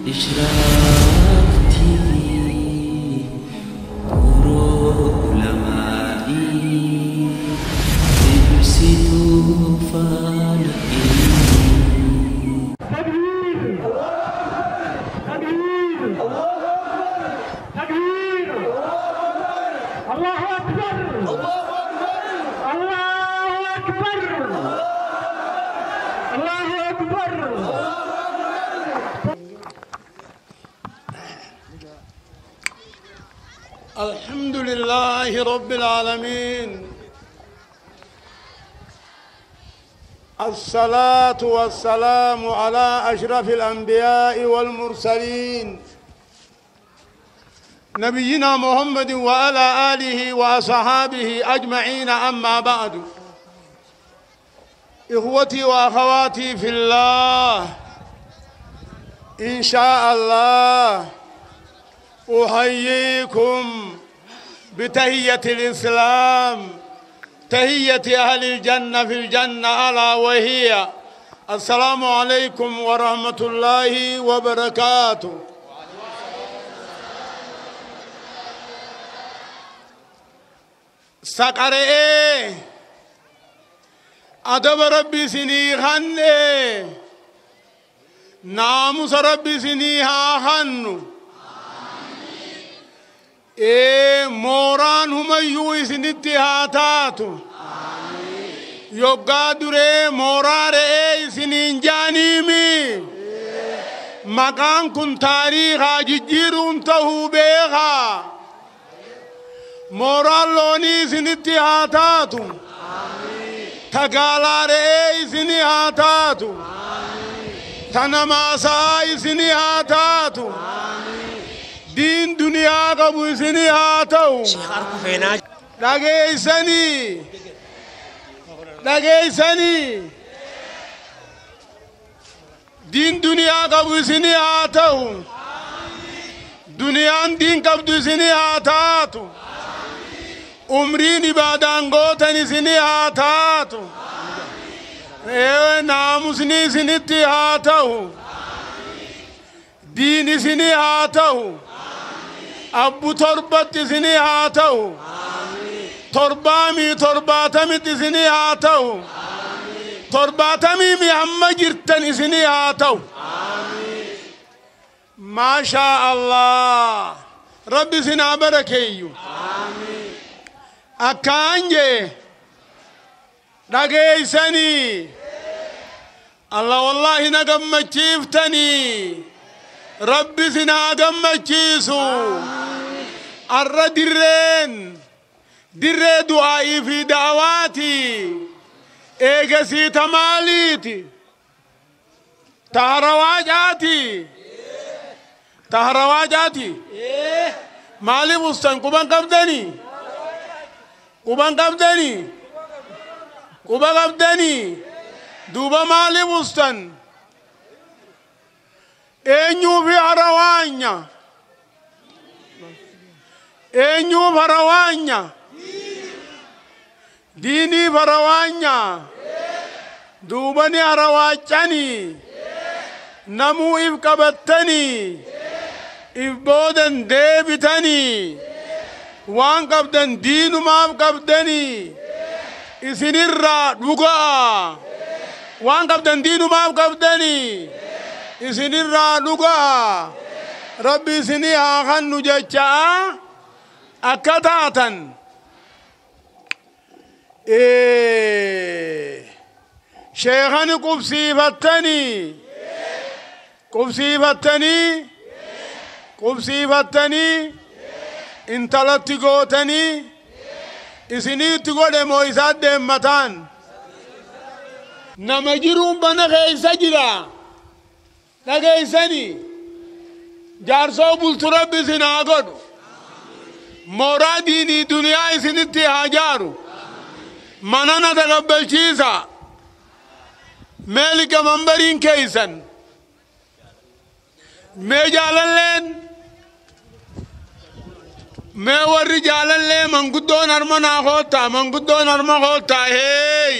إشراق TV نور علمائي ibsituu faana ilmii. تكبير تكبير تكبير الله أكبر الله أكبر الله أكبر. الحمد لله رب العالمين، الصلاة والسلام على أشرف الأنبياء والمرسلين، نبينا محمد وعلى آله وأصحابه أجمعين. أما بعد، إخوتي وأخواتي في الله، إن شاء الله أحييكم بتحية الإسلام، تحية أهل الجنة في الجنة، ألا وهي السلام عليكم ورحمة الله وبركاته. سقرئ أدب ربي سني خنّي، ناموس ربي سني ها خنّو، ee mooraan humayyuu isinitti haa taatu. Yoggaa duree mooraa re'ee isiniin jaaniimi. Maqaan kun taariikaa jijjiiruun tahuu beekaa. Mooraan loonii isinitti haa taatu. Tagaalaa re'ee isinii haa taatu. Tanamaasaa isinii haa taatu. Diin duniyaa qabu isinii haa ta'u. Dhageessanii, dhageessanii, diin duniyaa qabu isinii haa ta'u. Duniyaan diin qabdu isinii haa taatu. Umriin ibaadaan gootan isinii haa taatu. Naamusni isinitti haa ta'u. Diin isinii haa ta'u. Abbu torbatti isinii haa ta'u. Torbaamii torbaatamitti isinii haa ta'u. Torbaatamii hamma jirtan isinii haa ta'u. Maashaa Allah. Rabbi isin haa barakeeyyu. Akkaan jee dhageessanii, Allah wallaahi na gammachiiftanii. Rabbi isin haa gammachiisu. Arra dirreen dirree du'aa'ii fi da'awaati. Eegasii ta maaliiti? Ta harawaacaati? Ta harawaacaati? Maaliif ustan quban qabdanii? Quban qabdanii? Quba qabdanii? Duuba maaliif ustan? Eenyuufi harawaanya? Eenyuuf harawaanya? Diiniif harawaanya? Duubani harawaacanii? Namuu if qabattanii? If boodan deebitanii? Waan qabdan diinumaaf qabdanii? Isinirraa dhugaa. Waan qabdan diinumaaf qabdanii? Isinirraa dhugaa. Rabbi isinii haa kennu jechaa akka taatan. Sheekhani qubsiifattanii, qubsiifattanii, qubsiifattanii, intalatti gootanii, isiniitti godhe moo isaat deemmataan? Nama jiruun bana keessa jira. Dhageessanii, jaarsoo bultu Rabbi isin haa godhu. Mooraa diinii duniyaa isinitti haa jaaru. Mana na taqabbalchiisa. Mee liqa manbariin keeysan. Mee jaalalleen, mee warri jaalallee manguddoon harma naa koottaa, manguddoon harma koottaa, heey.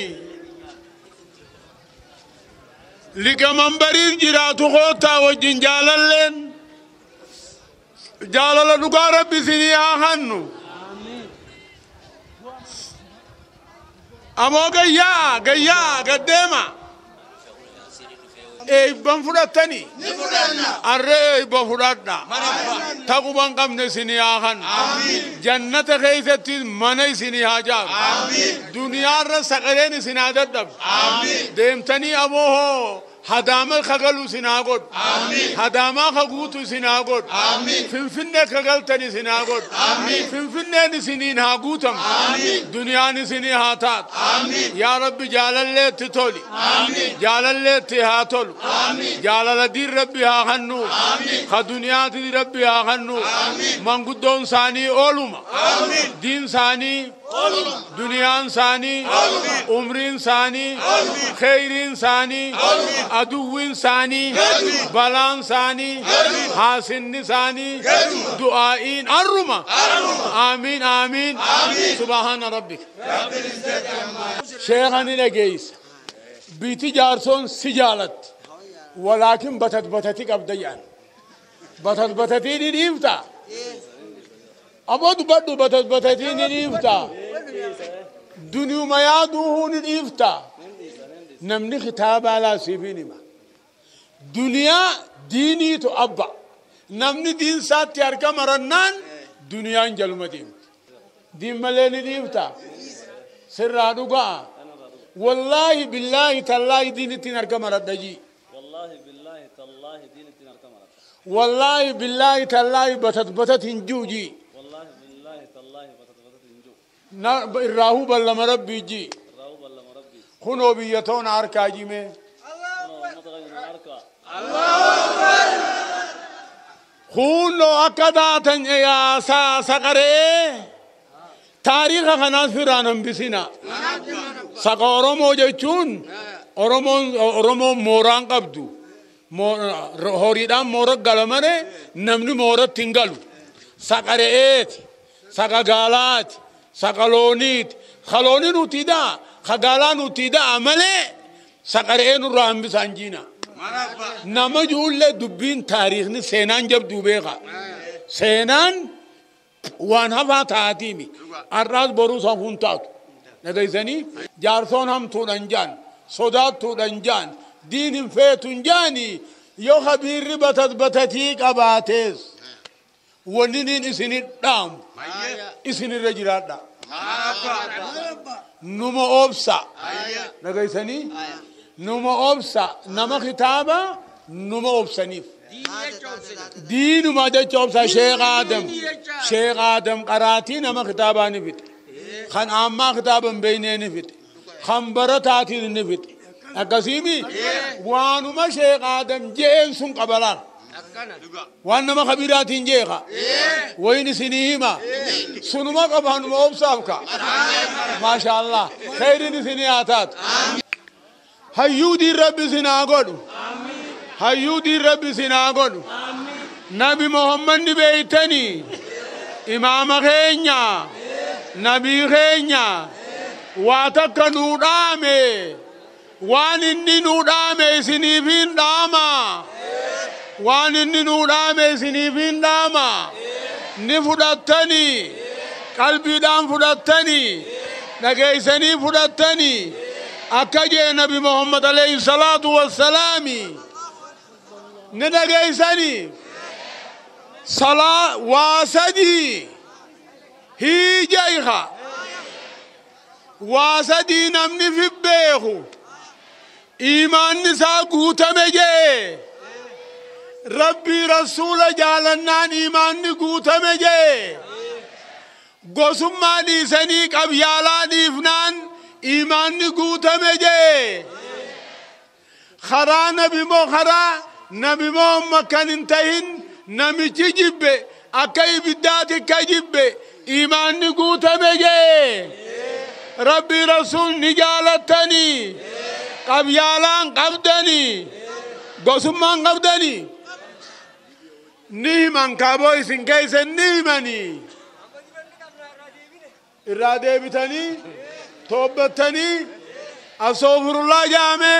Liqamanbariif jiraatu koottaa wajjin jaalalleen jaalala dhugaa Rabbi isinii haa hannu. Amoo gayyaa gayyaa gaddeema. Eebban fudhattanii? Arree eebba fudhadha. Taquban qabne isinii haa hannu. Jannata keessatti mana isinii haa jaaru. Duniyaarra saqaleen isin haa dadhabdu. Deemtanii amoo hoo hadaama kagalu isin haa godhu. Hadaamaa ka guutu isin haa godhu. Finfinnee kagaltan isin haa godhu. Finfinneen isiniin haa guutamu. Duniyaan isinii haa taatu. Yaa Rabbi jaalalleetti toli. Jaalalleetti haa tolu. Jaalala diin Rabbi haa kennu. Ka duniyaati Rabbi haa kennu. Manguddoon isaanii ooluma. Diin isaanii duniyaan isaanii umriin isaanii kheyriin isaanii aduwwiin isaanii balaan isaanii haasinni isaanii du'aa'iin arruma. Aamiin aamiin. Subhaana rabbika. Sheekha ni dhageessa. Biiti jaarsoon si jaalatti. Walaakin batat batati qabda jedhan. Batat batatii ni dhiifta. Aboo dubbadhu batat batatii ni dhiifta. Duniyuma yaaduuhuu ni dhiifta. Namni kitaabaa laasiifiin hima. Duniyaa diiniitu abba. Namni diin isaatti harka marannaan duniyaan jaluma deemti. Diin malee ni dhiifta. Sirraa dhugaa. Wallaahi billaahi tallaahi diin ittiin harka maradha jii. والله بالله تالله دين الدين اركمرت. Wallaahi billaahi tallaahi batat batat hin jiru jii. والله بالله تالله بتت بتت انجو. Irraahuu ballama rabbii jii. راوب ولا مربي. Kunoo biyya toona harkaa jimee. انا متغير اركا. Kunoo akka taatan saqaree taariika kanaas firaan hambisina. Saqa Oromoo jechuun Oromoon mooraan qabdu. Horiidhaan moora gala malee namni mooratti hin galu. Saqa re'eeti, saqa gaalaati, saqa looniiti. Ka loonii nuti daa, ka gaalaa nuti daa malee saqa re'ee nurraa hambisaan jiina. Nama ijoollee dubbiin taariikni seenaan jabduu beeka. Seenaan waan hafaa taatiimi. Har'aas boruu safuun taatu. Dhageessanii jaarsoon hamtuudhaan jaan, sodaattuudhaan jaan, diin hin feetuun jaani yoo kabiirri batat batatii qabaatees wanni niin isinii dhaamu isinirra jiraadha. Numa obsa. Dhageessanii numa obsa nama kitaaba numa obsaniif. Diinuma jecha obsa Sheekh Aadam. Sheekh Aadam qaraatii nama kitaabaa ni fixe. Kan ammaa kitaaba hin beeknee ni fixe. Kan barataatiin ni fixe. Akkasiimi waanuma Sheekh Aadam je'een sun qabalaan. Waan nama kabiiraatiin jeeqa. Wayin isinii hima. Sunuma qabaanuma obsaaf ka. Maasha Allah. Khayriin isinii haa taatu. Hayyuu diin Rabbi isin haa godhu. Hayyuu diin Rabbi isin haa godhu. Nabi Muhammad ni beeytanii. Imaama keenya. Nabii keenya. Waa takka nuu dhaame. Waan inni nuu dhaame isiniif hin dhaama. Waan inni nuu dhaame isiniif hin dhaama. Ni fudhattanii. Qalbiidhaan fudhattanii. Dhageessanii fudhattanii. Akka jee Nabi Muhammad alayhi salaatu wassalaami. Ni dhageessanii. Salaa waa sadii. Hiija iha. Waa sadii namni fi beeku. Iimaanni isaa guutame jee. Rabbii rasuula jaalannaan iimaanni guutame jee. Gosummaa dhiisanii qabyaalaa dhiifnaan iimaanni guutame jee. Karaa nabi moo karaa nabi Muhammad kan hin tahin namichi jibbe akka ibiddaati akka jibbe iimaanni guutame jee. Rabbii rasuul ni jaalattanii. Qabyaalaan qabdanii. Gosummaan qabdanii. Ni himan kaaboo isin keessa ni himanii. Irraa deebitanii toobbattanii astaghfirullah jaame.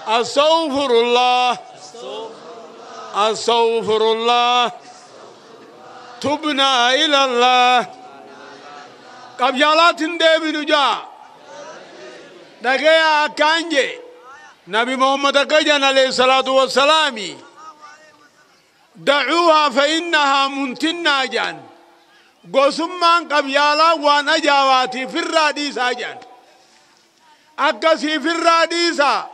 أستغفر الله أستغفر الله تبنا إلى الله قبيالات ديبن جا دقيا كانجي نبي محمد كجن عليه الصلاة والسلام دعوها فإنها منتنا جان قسمان قبيالا وانا جاواتي في الراديسة جان أكسي في الراديسة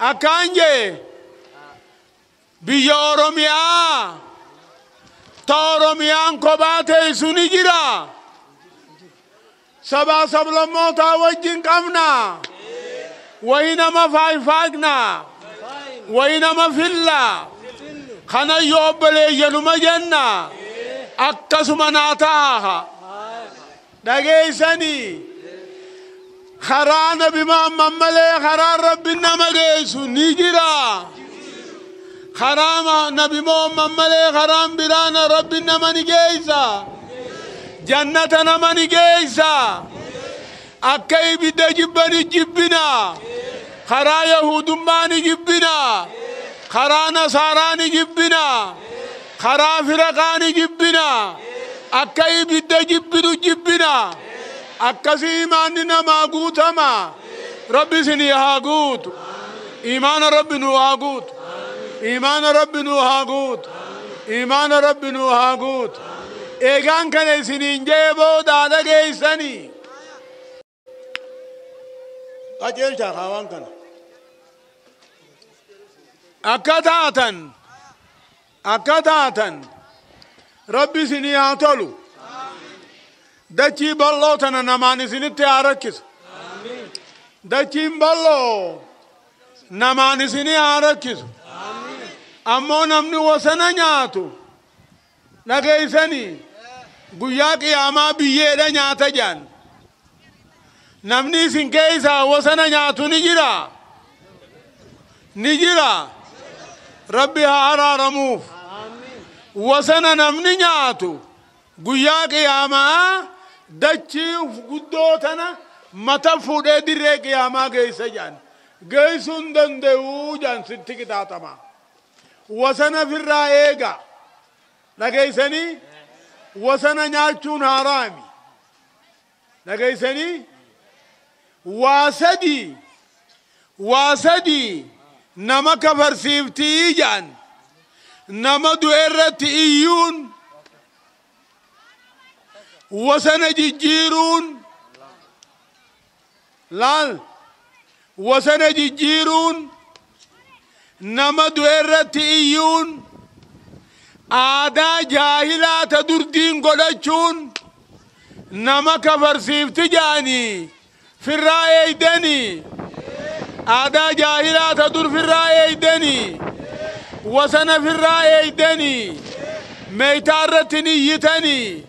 أكانجي biyya Oromiyaa ta Oromiyaan kophaa teessu ni jira. Sabaa sablammootaa wajjin qabna. Wayi nama faayfaaqna. Wayi nama filla. Kanayyoo obboleeyyanuma jenna. Akkasuma naa taha. Dhageessanii karaa Nabi Muhammad malee karaan Rabbi nama geessu ni jira. حرام نبي محمد ملي حرام برانا ربي نمني جيسا جنة نمني جيسا أكي بدا جبني جبنا خرا يهود ماني جبنا خرا نصاراني جبنا خرا فرقاني جبنا أكي بدا جبنو جبنا أكسي إيماننا ما قوتما ربي سني هاقوت إيمان ربي نو هاقوت إيمان ربي نو هاقوت إيمان ربي نو هاقوت إيغان كان سنين جيبو دادا جيساني قجل شاخوان كان أكتاتن أكتاتن ربي سني هاتولو دچي بلو تنا نماني سني تياركس دچي بلو نماني سني هاركس ammoo namni wasana nyaatu dhageessanii guyyaa qiyaamaa biyyeedha nyaata jedhan namni isin keessaa wasana nyaatu ni jira ni jira rabbi haa araaramuuf wasana namni nyaatu guyyaa qiyaamaa dachii guddoo tana mata fuudhee dirree qiyaamaa geessa jedhan geessuu hin danda'uu jedhan sitti qixaaxama. Wasana firraa eega dhageessanii wasana nyaachuun haraami dhageessanii waa sadii nama kafarsiiftii jedhan nama du'e irratti iyyuun wasana jijjiiruun laal wasana jijjiiruun nama du'e irratti iyyuun aadaa jaahilaa ta durdiin godhachuun nama kafarsiifti jedhanii firraa eeydanii aadaa jaahilaa ta dur firraa eeydanii wasana firraa eeydanii meeytaa irratti ni iyyitanii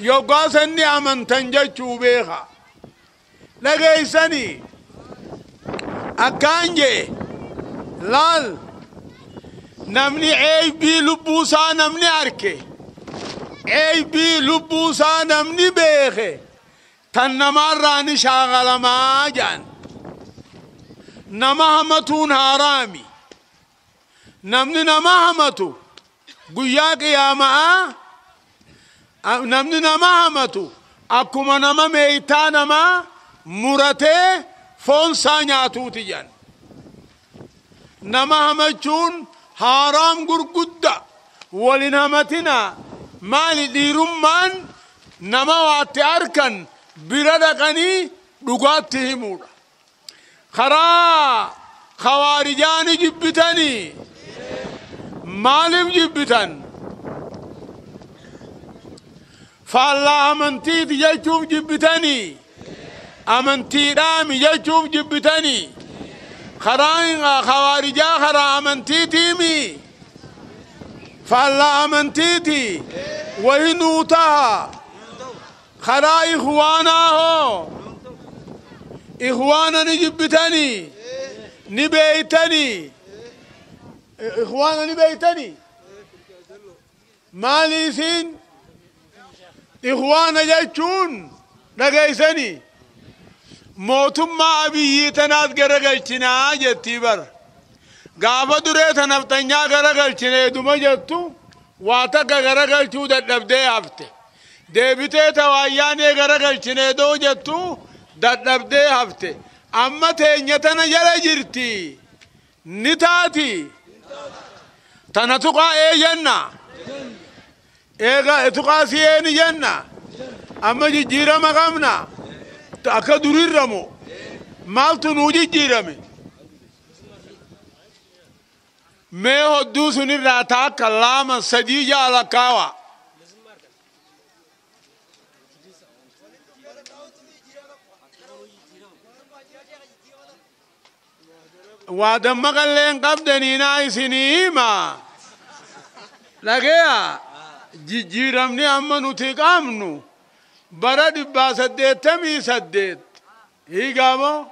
yoggaa sanni amantan jechuu beeka dhageessanii akkaan jee laal namni eeybii lubbuusaa namni arke eeybii lubbuusaa namni beeke tan namaarraa ni shaaqalamaa jedhan nama hamatuun haraami namni nama hamatu guyyaa qiyaamaa namni nama hamatu akkuma nama meeytaa namaa muratee foonsaa nyaatuuti jedhan nama hamachuun haaraam gurgudda walin hamatina maali dhiirummaan nama waatti arkan bira dhaqanii dhugaatti himuudha karaa kawaarijaani jibbitanii maaliif jibbitan faallaa amantiiti jechuuf jibbitanii amantiidhaami jechuuf jibbitanii karaan khawaarijaa karaa amantiitiimi faallaa amantiiti wahinuu taha karaa ikhwaanaa hoo ikhwaana ni jibbitanii ni beeytanii ikhwaana ni beeytanii maali isin ikhwaana jechuun dhageeysanii Mootummaa Abiyyii tanaas garagalchinaa jettii bara. Gaafa duree ta nafxanyaa garagalchinee duma jettu waa takka garagalchuu dadhabdee hafte. Deebitee ta waayyaanee garagalchinee doo jettu dadhabdee hafte. Amma teenya tana jala jirti. Ni taati. Tana tuqaa ee jenna. Eega tuqaa si'ee ni jenna. Amma jijjiirama qabna. Akka durirramu maaltu nuu jijjiirame? Mee hodduu sunirraa taakka lama sadii ja'a lakkaawa. Waa dammaqallee hin qabdanii naa isinii hima. Dhageeya jijjiiramni amma nuti qabnu bara 888 hiigaamoo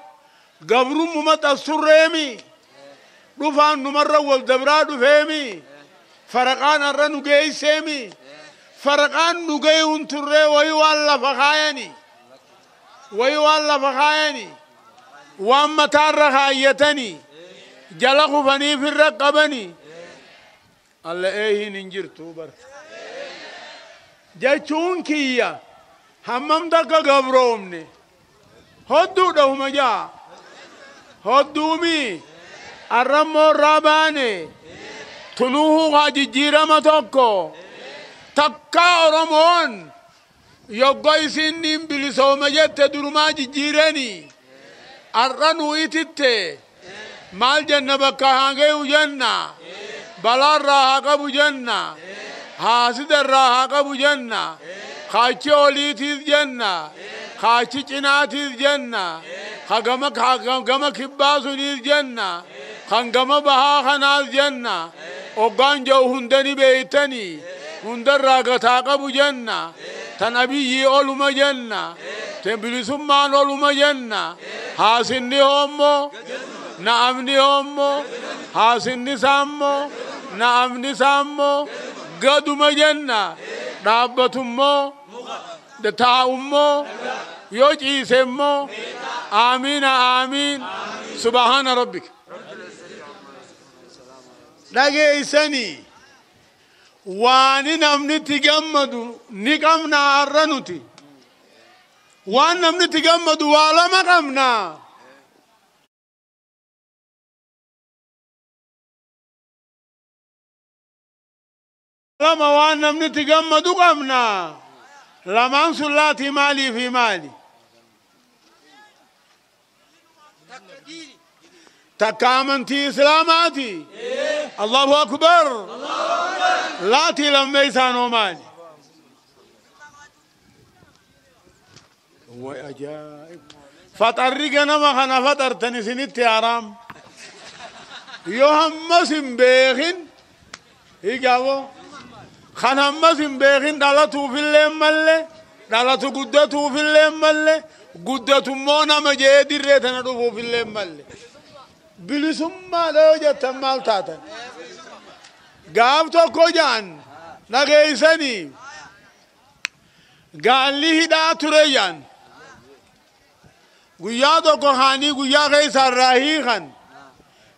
gabrummuma xassurreemi dhufaan numarra wal dabraa dhufeemi faraqaan har'a nu geeyseemi faraqaan nu geeyuun turree wayi waan lafa kaayani wayi waan lafa kaayani waan mataarra kaayyatani jala kufanii firra qabani alla eehiin hin jirtu bara jechuun kiyya hammam takka gabroomne hodduudha huma jaa hodduumi arrammoo irraa baane tunuhuu haa jijjiirama tokko takka Oromoon yoggo isinniin bilisooma jette durumaa jijjiirani arra nu ititte maal jenna bakka haa gayu jenna balaarraa haa qabu jenna haasidarraa haa qabu jenna kaachi oliitiis jenna kaachi cinaatiis jenna ka gama kibbaa suniis jenna kan gama bahaa kanaas jenna oggaan jehu hundani beeytanii hundarraa gataa qabu jenna tan Abiyyii oluma jenna tan bilisummaan oluma jenna haasinni hoommoo na'amni hoommoo haasinni saammoo na'amni saammoo gaduma jenna dhaabbatummoo taa'ummoo yoo ciisemmoo aamiina aamiin subhaana rabbika. Dhageeysanii waani namni itti gammadu ni qabna har'a nuti. Waan namni itti gammadu waa lama qabna. Lama waan namni itti gammadu qabna. Lamaan sun laatii maalii fi maali? Takka amantii Islaamaati. Allahu akbar. Laatii lammeessaan hoo maali? Way ajaa'ib. Faxarri ganama kana faxartan isinitti haraam. Yoo hammas hin beekin higaaboo kan hammas hin beekin dhalatuufillee malle dhalatu guddatuufillee malle guddatummoo nama jee dirree tana dhufuufillee malle. Bilisummaadha yoo jettan maal taatan? Gaaf tokko jaan dhageeysanii gaalli hidhaa ture jaan guyyaa tokko haanii guyyaa keessa irraa hiikan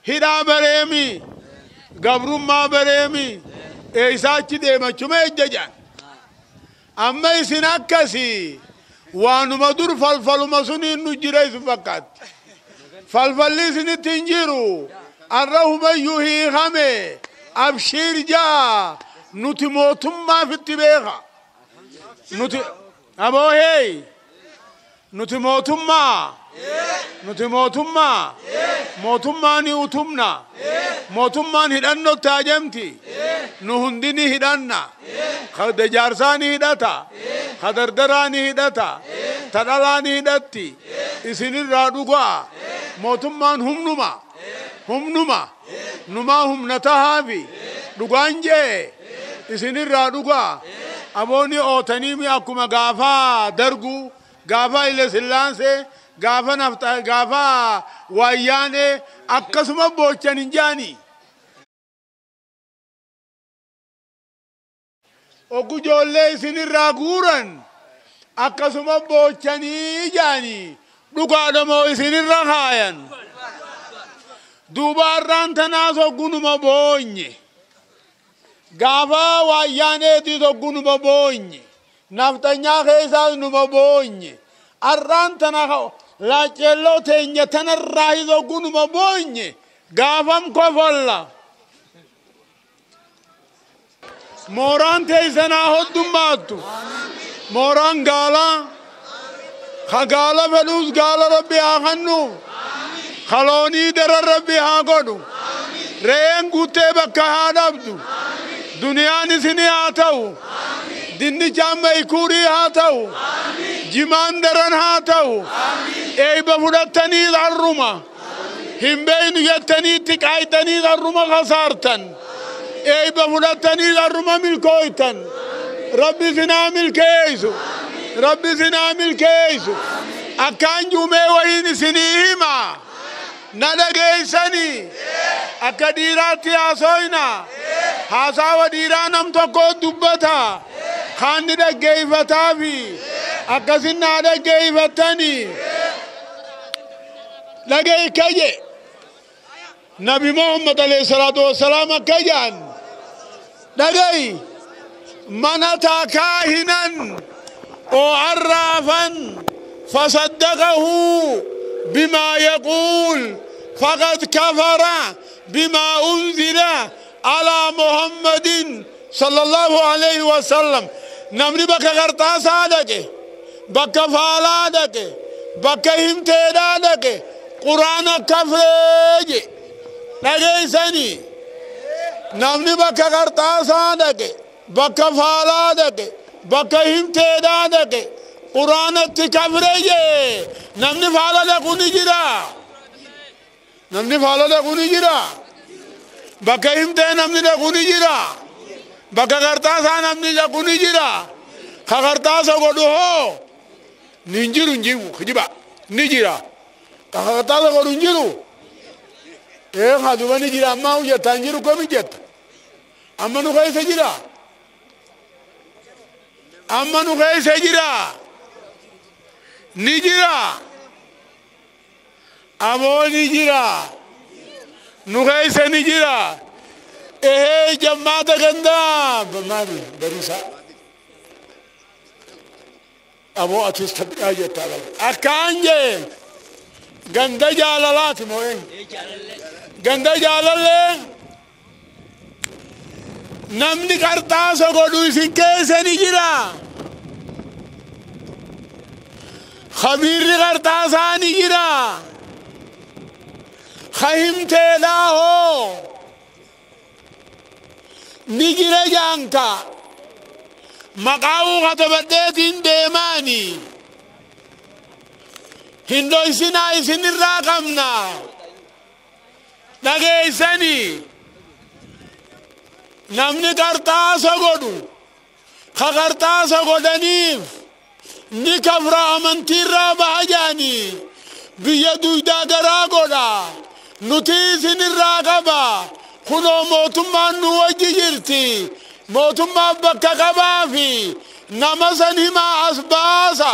hidhaa bareemi gabrummaa bareemi eeysaa achi deemachuma ejja jaan. Amma isin akkasii waanuma dur falfaluma suniin nu jira isin fakkaatti. Falfalli isinitti hin jiru. Arra humayyuu hiikame abshiir jaa nuti mootummaa fitti beeka. Nuti aboo hey nuti mootummaa nuti mootummaa mootummaa ni utumna mootummaan hidhannotti ajamti nu hundi ni hidhanna jaarsaa ni hidhata ka dardaraa ni hidhata ta dhalaa ni hidhatti isinirraa dhugaa mootummaan humnuma humnuma numaa humna tahaafi dhugaan jee isinirraa dhugaa aboonni ootanii mi akkuma gaafaa darguu gaafa Ile Sillaansee gaafa nafxa gaafa waayyaanee akkasuma boochan hin jaanii. Oggu ijoollee isinirraa guuran akkasuma boochanii jaanii Dhugaadha moo isinirra kaayan? Duuba har'aan tanaas hoggunuma boonye. Gaafa waayyaaneetis hoggunuma boonye. Nafxanyaa keessaas numa boonye. Har'aan tana laaceelloo teenya tanarraahis hoggunuma boonye. Gaafam kofolla. Mooraan teessanaa hoddummaattu. Mooraan gaalaa. Ka gaala fedhuus gaala Rabbi haa kennuuf. Kaloonii daran Rabbi haa godhu. Re'een guuttee bakka haa dhabdu. Duniyaan isinii haa ta'u. Dinnicha amma ikuurii haa ta'u. Jimaan daran haa ta'u. Eeyba fudhattanii harruma. Hin beeynu jettanii itti qaayxanii harruma kasaartan. Eeyba fudhattanii harruma milkooytan. Rabbi isinaa milkeeysu. Rabbi isinaa milkeeysu. Akkaan juumee wayiin isinii hima. Na dhageeysanii. Akka dhiiraatti haasoyna. Haasawa dhiiraa nam tokko dubbata. Kaanni dhaggeeyfataafi. Akkasin naa dhaggeeyfattanii. Dhageeykaje. Nabi Muhammad alayhi salaatu wassalaam akka jedhan. Dhagayi. Man ataa kaahinan oo arraafan fasaddaqahu بما يقول فقد كفر بما أنزل على محمد صلى الله عليه وسلم. نمني بك غرطاسا دك، بك فالا دك، بك همتيدا دك، قرآن كفرج نجيسني. نمني بك غرطاسا دك، بك فالا دك، بك همتيدا دك، قرآن تكفرج. نمني فالا دك نجرا، نمني فالا دك نجرا، بك همتي نمني دك نجرا، بك غرطاسا نمني دك نجرا، خغرطاسا قدو ننجرو نجيبو خجبا نجرا، خغرطاسا قدو نجرو. إيه خدوبا نجرا ما هو جتا نجرو كم جتا، أما نخيس جرا، أما نخيس جرا، نجرا، أبو نجرا، نخيس نجرا. إيه جماعة غندا ما بروسا أبو أتستبقى جتا أكانجي غندا جالالات موين غندا جالالة. نمني قرطاسا قدو isin keessa ni jira. Khabiirri qarxaasaa ni jira. Khahimteedhaa hoo ni jira jaanka. Maqaa'uu katabadheetiin deemaani. Hin dhoysinaa isinirraa qabna. Dhageeysanii. Namni qarxaasa godhu ka qarxaasa godhaniif ni kafra amantiirraa baha jaanii biyya duydaa garaa godha. Nuti isinirraa qaba. Kunoo mootummaan nu wajji jirti. Mootummaan bakka qabaafi nama san himaa as baasa.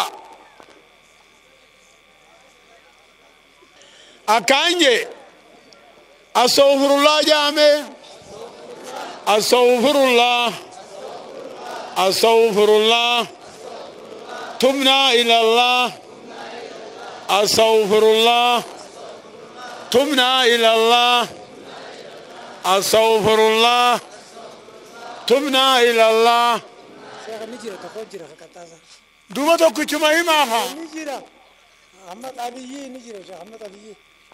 Akkaan jee astaghfirullah jaame. Astaghfirullah, astaghfirullah, تبنا إلى الله. أستغفر الله، تبنا إلى الله. أستغفر الله، تبنا إلى الله. دوما توكي ما هي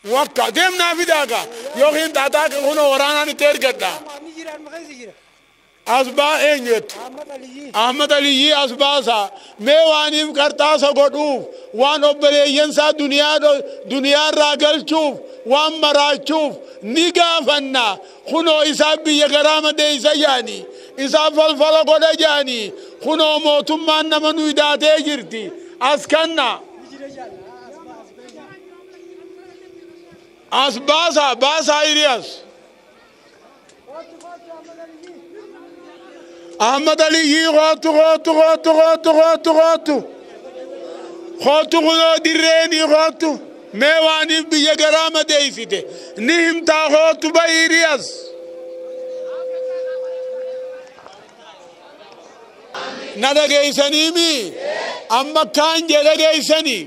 وقع ديمنا في داقا يوخين تاتاك هنا ورانا نتير قدا أسبا إنجت أحمد علي أسباسا ميواني كرتاسا قدوف وان أبري ينسى دنيا دنيا راقل شوف وان مرا شوف نيقا فنا خنو إساب بيغرامة دي إسا إساب فلفل قد جاني خنو موتم ما نمنو إداتي جرتي أسكننا أس باسا باسا إرياس أحمد علي غاتو غاتو غاتو غاتو غاتو غاتو Kootu kunoo dirreenii kootu mee waaniif biyya garaa madeessite ni himtaa kootu bahiiriyas. Na dhageessaniimi amma kaan jee dhageessanii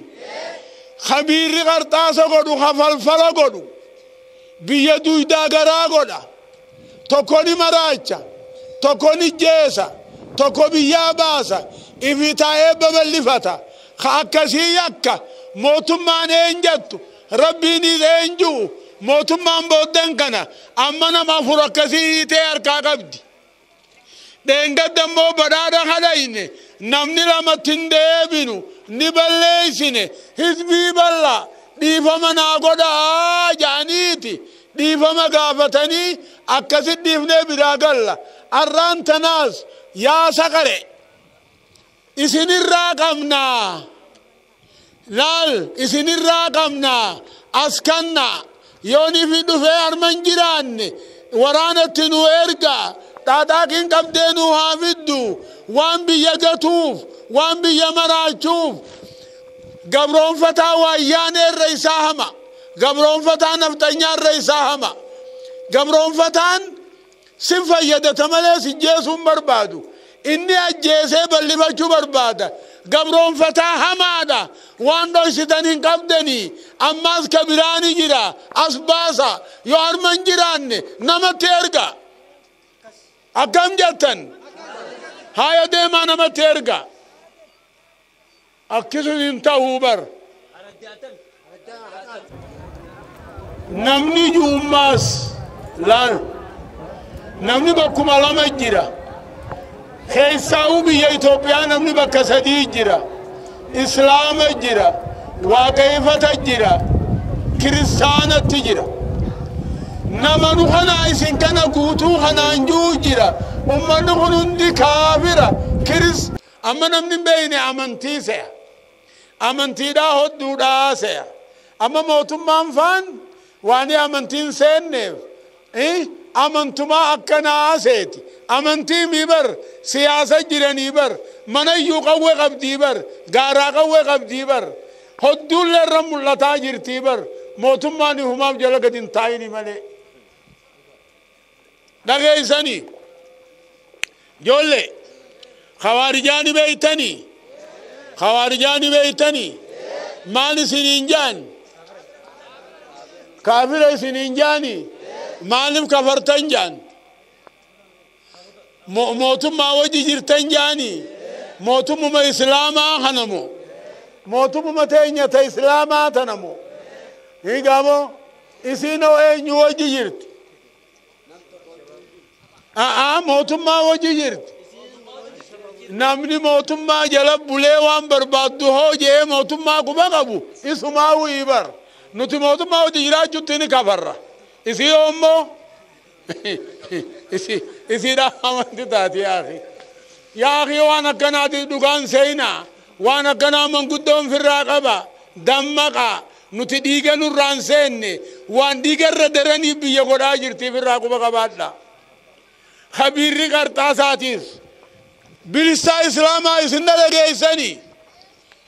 khabiirri qarxaasa godhu kafalfala godhu biyya duydaa garaa godha tokko ni maraacha tokko ni jeesa tokko biyyaa baasa ifi taa'ee babal'ifata ka akkasii yakka mootummaan een jettu rabbiinis een ji'u mootummaan booddan kana amma nama afur akkasii hiitee harkaa qabdi. Dheengadda immoo badhaadha kadhayne namni lamatti hin deebinu ni balleessine hizbii bal'aa dhiifama naa godhaa ja'aniiti dhiifama gaafatanii akkasit dhiifnee biraa galla. Arraan tanaas yaa saqare isinirraa qabnaa laal isinirraa qabnaa as kannaa yoonifi dhufee arman jiraanne waraanatti nu ergaa xaaxaaqiin qabdee nu haa fiddu waan biyya gatuuf waan biyya maraachuuf gabroonfataa waayyaanee irra isaa hama gabroonfataa nafxanyaa irra isaa hama gabroonfataan sin fayyadata malee si jeesuun barbaadu inni ajjeesee bal'ifachuu barbaada gabroonfataa hamaadha waan dhoysitan hin qabdanii ammaas ka biraani jira as baasa yoo arman jiraanne namatti erga akkam jettan haya deemaa namatti erga akkisun hin ta'uu bar namni juummaas laal namni bakkuma lama jira keessaa'uu biyya Itoophiyaa namni bakka sadii jira islaama jira waaqeeffata jira kiristaanatti jira nama nu kana isin kana guutuu kanaan jiru jira ummanni kun hundi kaafira kiris amma namni hin beekne amantii se'a amantiidhaa hodduudhaa se'a amma mootummaan faan waan amantiin seenneef amantumaa akkanaa seeti amantii mii bar siyaasa jiranii bar manayyuu qawwee qabdii bar gaaraa qawwee qabdii bar hodduullee irra mul'ataa jirtii bar mootummaan ifumaaf jala gad hin taa'ini malee dhageessanii ijoollee khawaarijaa beeytanii khawaarijaa beeytanii maal isiniin jaan kaafira isiniin jaanii maaliif kafartan jaan mootummaa wajji jirtan jaanii mootummuma islaamaa kanamo mootummuma teenya ta islaamaa tanamo hiigamo isinoo eenyu wajji jirti a'aa mootummaa wajji jirti namni mootummaa jala bulee waan barbaaddu hoo jee mootummaa quba qabu isumaa wii bar nuti mootummaa wajji jiraachutti ni kafarra isii immoo isiidha amanti taati yaaqi yaaqi waan akkanaati dhugaan seenaa waan akkanaa manguddoon firraa qaba dammaqa nuti dhiiga nurraan seenne waan dhiiga irra daranii biyya godhaa jirti firraa quba qabaadha khabiirri qarxaasaatiis bilisaa islaamaa isin na dhageessanii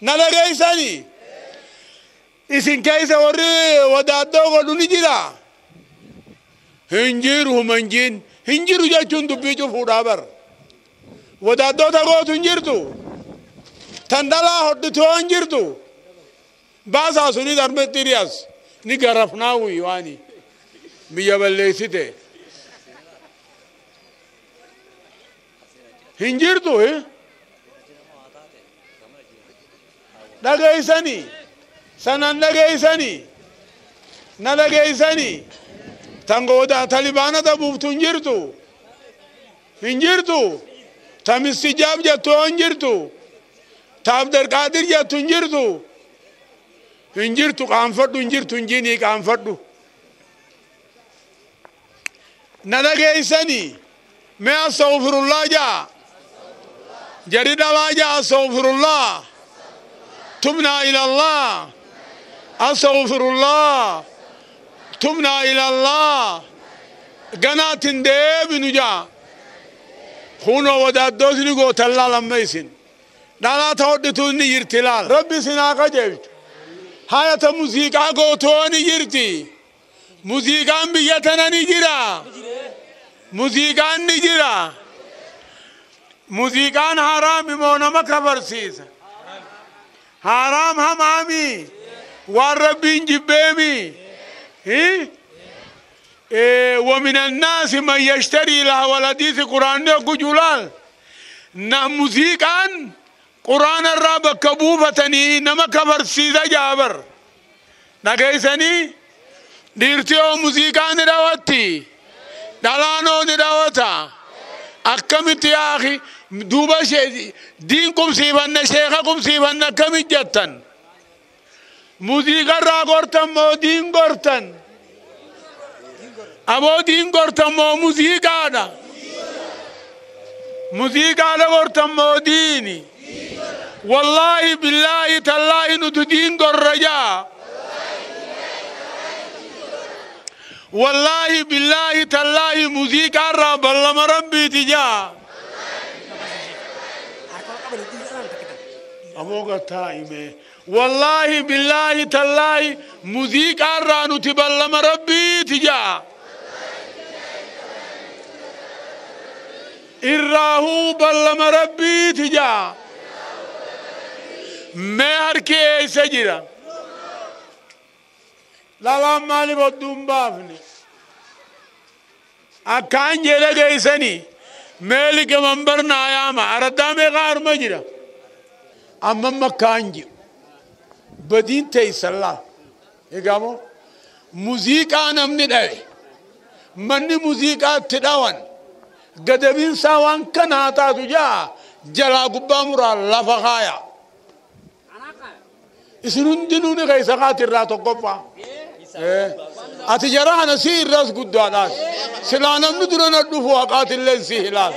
na dhageessanii isin keessa warri wadaaddoo godhu ni jira hin jiru humanjiin hin jiru jechuun dubbii cufuudhaa bar wadaaddoota gootu hin jirtu tan dhalaa hodhitoo hin jirtu baasaa suni darbetti dhiyas ni garafnaawwi waani biyya balleessite hin jirtu dhageessanii sanan dhageessanii na dhageessanii tan gooda talibaanata buuftu hin jirtu hin jirtu ta mistijaab jettu hin jirtu ta abdelqaadir jettu hin jirtu hin jirtu qaanfadhu hin jirtu hin jinii qaanfadhu na dhageessanii mee astaghfirullah jaa jari dhalaa jaa astaghfirullah tubnaa ila allah astaghfirullah tubnaa ila allah ganaatin deebinu jaa kunoo wadaaddootni gootan laalamma isin Dhalaa ta'odhitu ni jirti laal. Rabbi sinaa qajeelchu. Hayata muuziqaa gootoo ni jirti. Muuziqaan biyya tana ni jira. Muuziqaan ni jira. Muuziqaan haraami moo nama kafarsiisa. Haraam hamaami. Waan rabbiin jibbeemi. ومن الناس من يشتري لهو الحديث قرآن جلال نا موسيقان قرآن الرب كبوفتني نما كبر سيدا جابر نغيسني ديرتيو موسيقان راوتي دلانو راوتا أكمت يا أخي دوبا شيء دينكم سيبن شيخكم سيبن كم جتن موسيقى را غورتن مو دين غورتن أبو دين غورتن مو موسيقى دا موسيقى دا غورتن مو ديني والله بالله تالله ندو دين غور والله بالله تالله موسيقى را بلما ربي تجا أبوك تايمه والله بالله تالله موسيقى را نتبلما ربي تجا إراهو بلما ربي تجا مهر كي سجرا لا لا مالي بدون بافني أكان جل جيسني مالك منبر ناياما أردام غار مجرا أما مكانجي بدين تيسلا إيجامو موسيقى نمني ده مني موسيقى تداون قدبين سوان كناتا تجا جلا قبامورا لفخايا إسنون دينوني غيسا خاطر راتو قفا أتجرى أنا سير راس قدانا سلانا ندرنا ندفو قاتل لنسي هلال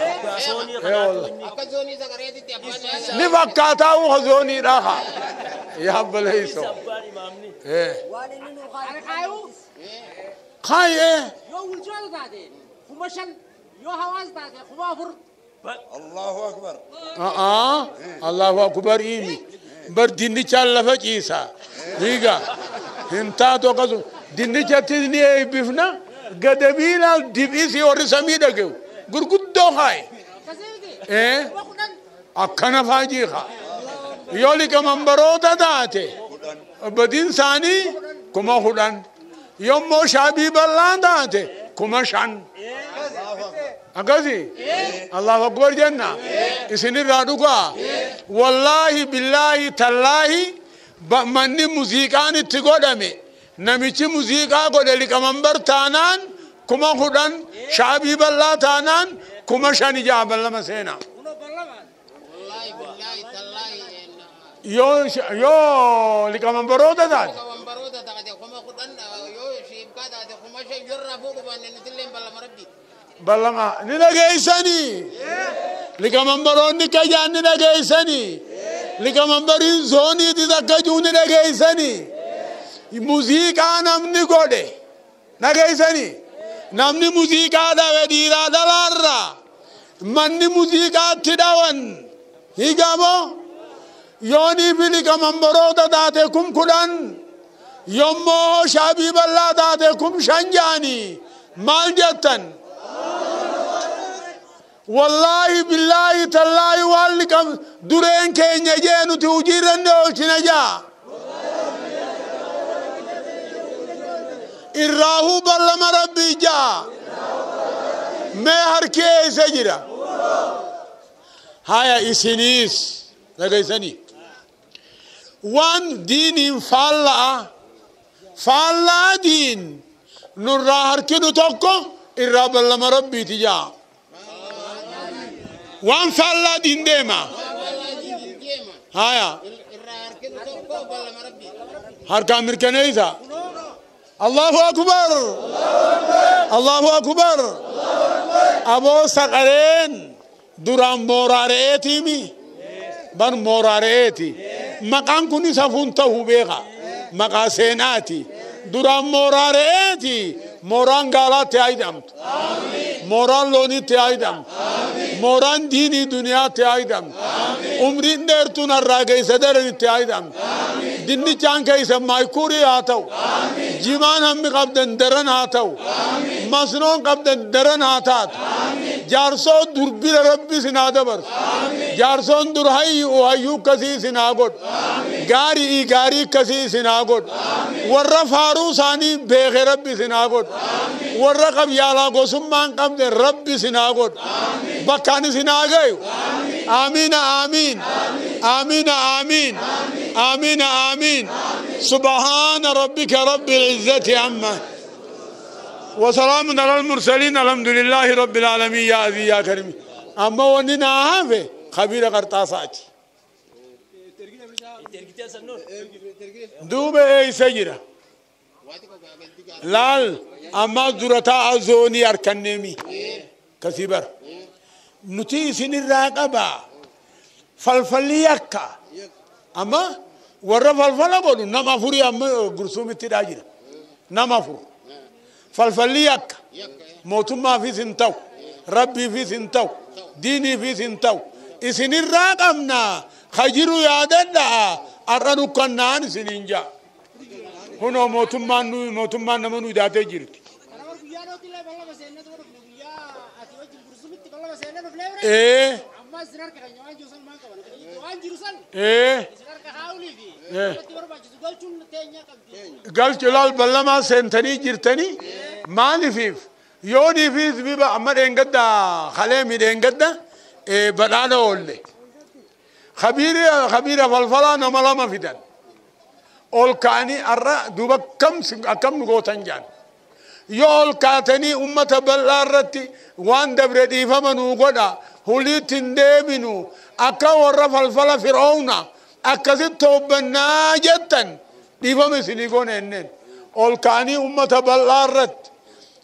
نفكاتا وخزوني راحة يا بليسو خاي الله أكبر الله أكبر إيمي برديني چال لفچيسا ديغا هنتا تو قصو ديني چتني بيفنا قدبيلا دبيسي ورسمي دغو غرغدو هاي ايه اكنا فاجيخا يولي كمنبروتا داتي بدين ثاني كما خدان يوم شابي بلان داتي كما شان أقصي الله أكبر جنة إسني رادوكا والله بالله تالله مني موسيقان تقدمي نمشي موسيقى قد لك منبر تانان كما خدان شعبي بالله تانان كما شاني جاب الله مسينا والله بالله تالله يو يو لك منبروتا تان منبروتا تان كما خدان يو شيبكا تان كما شيء يرفوق بان نتلم بالله مربي بلما نلاقيسني لكمنبروني كجان نلاقيسني لكمنبرين زوني تذكجون نلاقيسني موسيقى نمني قولي نلاقيسني نمني موسيقى دا وديرا دلارا مني موسيقى تداون هيجامو يوني في لكمنبرو داتكم كلان يومو شابيب الله داتكم شنجاني مال جتن والله بالله تالله والكم درين كين يجينو توجيرن دوشنا جا إراهو بلما ربي جا مهر كي سجرا هيا إسنيس لغيسني وان دين فالا فالا دين نراهر كنو توكو إرا بلما ربي تجا وان فالا دين ديما هيا هركا مركنيزا الله أكبر الله أكبر أبو سقرين درام موراريتي مي بن موراريتي مقام كوني سفون تهو بيغا مقا سيناتي Duraan mooraa re'eeti mooraan gaalaatti haa hidhamtu, mooraan looniitti haa hidhamtu, mooraan diinii duniyaatti haa hidhamtu, umriin dheertuun harraa keessa daranitti haa hidhamtu, dinnichaan keessa maayikuurii haa ta'u, jimaan hammi qabdan daran haa ta'u, masnoon qabdan daran haa taatu, jaarsoo durbira rabbi isin haa dabarsu, jaarsoon dur hayyu hayyuu akkasii isin haa godhu, gaarii gaarii akkasii isin haa godhu, warra faaruu isaanii beeke rabbi isin haa godhu, warra qabyaalaa gosummaan qabde rabbi isin haa godhu, bakkaan isin haa gayu. Aamiina aamiin aamiina aamiin aamiina aamiin. Subhaana rabbika rabbil izzati amma وسلام على المرسلين، الحمد لله رب العالمين. يا عزيز يا كريم. أما وننا هذا خبير قرطاساتي دوبه اي سجرة لال أما درتا أزوني أركنمي كثيبر نتي سن الراقبة فلفليكا أما ورا فلفلا قولوا نما فوري أما قرصومي تراجرة نما فور فلفليك موتما في سنتو ربي في سنتو ديني في سنتو إسن الراقبنا خجروا يا دنا أرنو كنان سنينجا هنا موتما نو موتما نمنو داتي جرت. إيه إيه قال جلال بلما سنتني جرتني مالي فيف يوني فيز بيبا أمر إنقدا خليمي إنقدا إيه بلانا أولي خبير خبير فلفلا نملا ما فيدان أول كاني أرى دوبا كم كم نقوتن جان يول كاتني أمة بلارتي وان دبردي فمنو قدا هولي تندمنو أكا ورا فلفلا فرعون أكزت توبنا جتن ديفم سينيكون إنن أول كاني أمة بلارت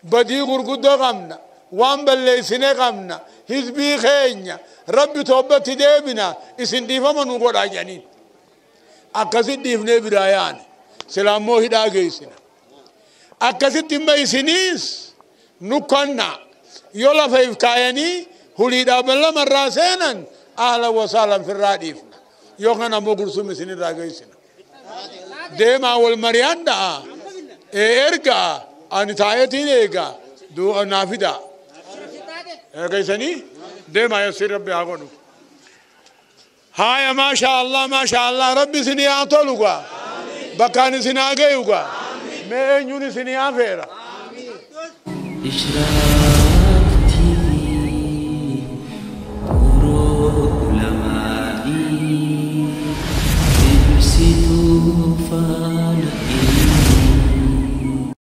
بدي غرقود غمنا وان بلي سنة غمنا حزبي خينيا ربي توبتي ديبنا إسن ديفم نقول عجانين أكزت ديفني برايان سلامو هدا جيسنا أكزت ما يسنيس نكنا يلا فيف كايني هولي دابلا مراسينا أهلا وسهلا في الراديف يوخنا مو قرصو مسنين راجيسنا ديما والمريان دا إرجع أنا تايتين إرجع دو نافدا كيسني ديما يصير ربي أقوله هاي ما شاء الله ما شاء الله ربي سني أطلقوا بكان سني أجيوكا ما ينوني سني أفيرا. إشراق TV علمائي إبسطوا.